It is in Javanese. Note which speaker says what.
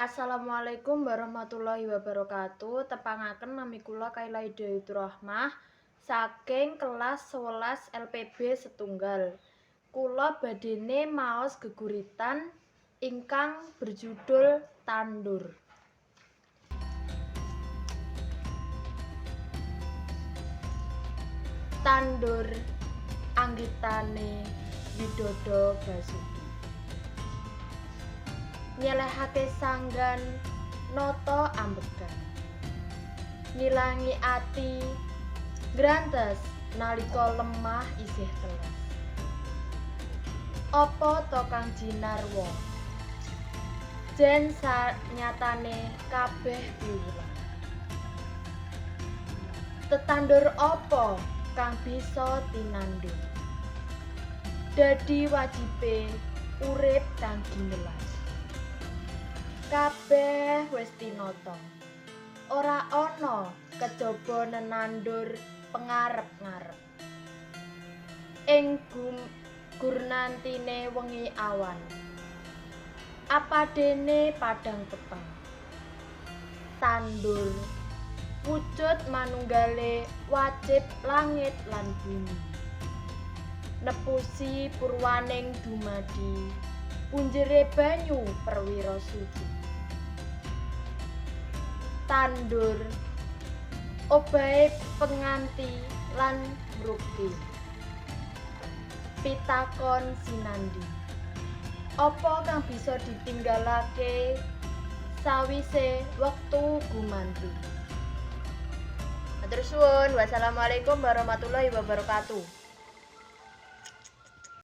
Speaker 1: Assalamualaikum warahmatullahi wabarakatuh. Tepangaken, nami kula Kaila Hidayatur Rahmah saking kelas 11 LPB setunggal. Kula badene maos geguritan ingkang berjudul Tandur. Tandur anggitane Widodo Basuki. Nyelehake sanggan, nata ambegan, ngilangi ati ngrantes nalika lemah isih teles. Apa to kang jinarwa jen sanyatane kabeh piwulang? Tetandur apa kang bisa tinandur? Dadi wajibe urip kang ginelar. Kabeh wis tinata, ora ana kejaba nenandur pengarep-ngarep. Ing gurnantine wengi awan, apadene padhang peteng? Tandur wujud manunggale wajib langit lan bumi, nepusi purwaning dumadi punjere banyu perwira suci. Tandur obahe penganti lan mrukti. Pitakon sinandi, apa kang bisa ditinggalake sawise wektu gumanti? Matur suwun. Wassalamualaikum warahmatullahi wabarakatuh.